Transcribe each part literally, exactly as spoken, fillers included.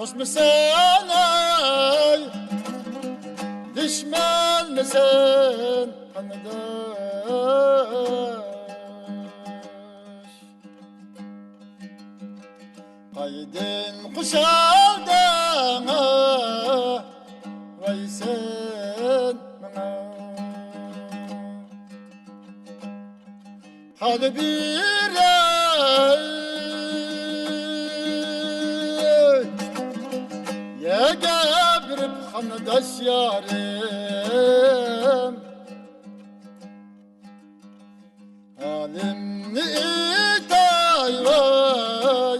دوستمىسەن ئەي، دۈشمەنمىسەن قېرىنداش؟ قايدىن قوشۇلدۇڭ ۋاي سەن ماڭا؟ ھالى بېرەي يەگە بېرىپ قېرىنداش يارىم. ھالىمنى ئېيتاي ۋاي،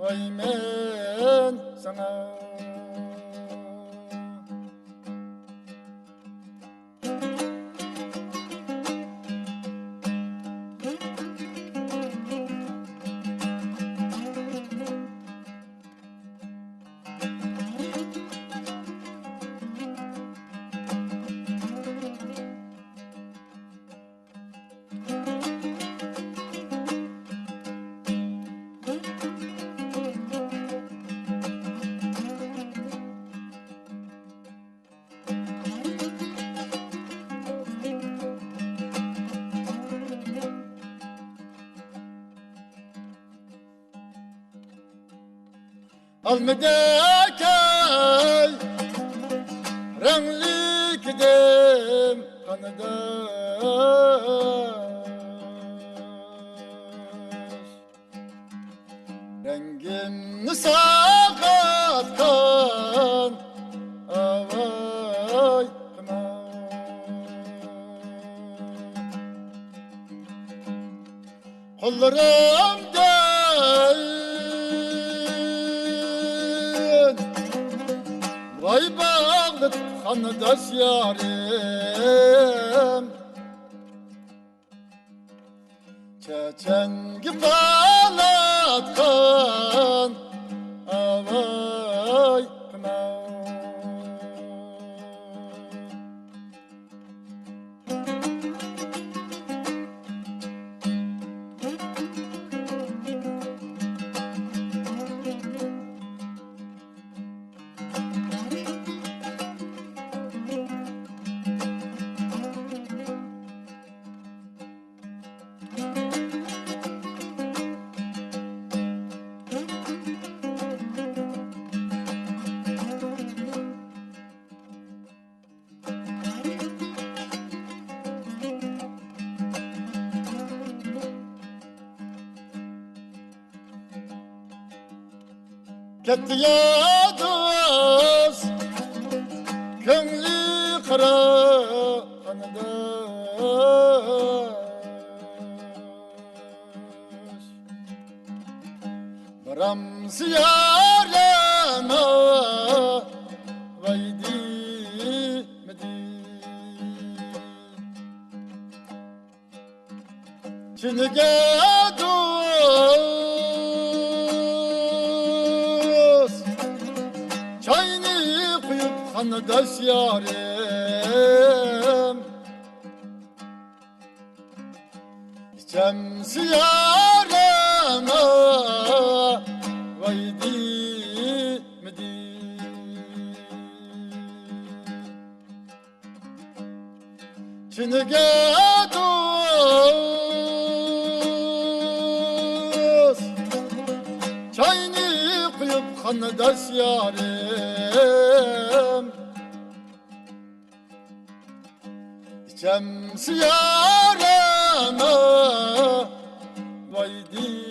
ۋاي مەن ساڭا. ئالمىدەك ئەي رەڭلىك دىم قېرىنداش، رەڭگىمنى ساغاتقان ئاۋاي قىمار. قوللىرىمدىن ۋاي باغلىتىپ قېرىنداش يارىم، چېچەنگە قالاتقان ئاۋاي قىمار. كەتتى يا دوست، كۆڭلى قارا قېرىنداش. بارامسە يارىما ۋاي دېمىدى. چىنىگە دوست، چاينى قۇيۇپ قېرىنداش يارىم. ئىچەمسە يارىما ۋاي دېمىدى. چىنىگە دوست، چاينى قۇيۇپ قېرىنداش يارىم. ئىچەمسە يارىما ۋاي دېمىدى.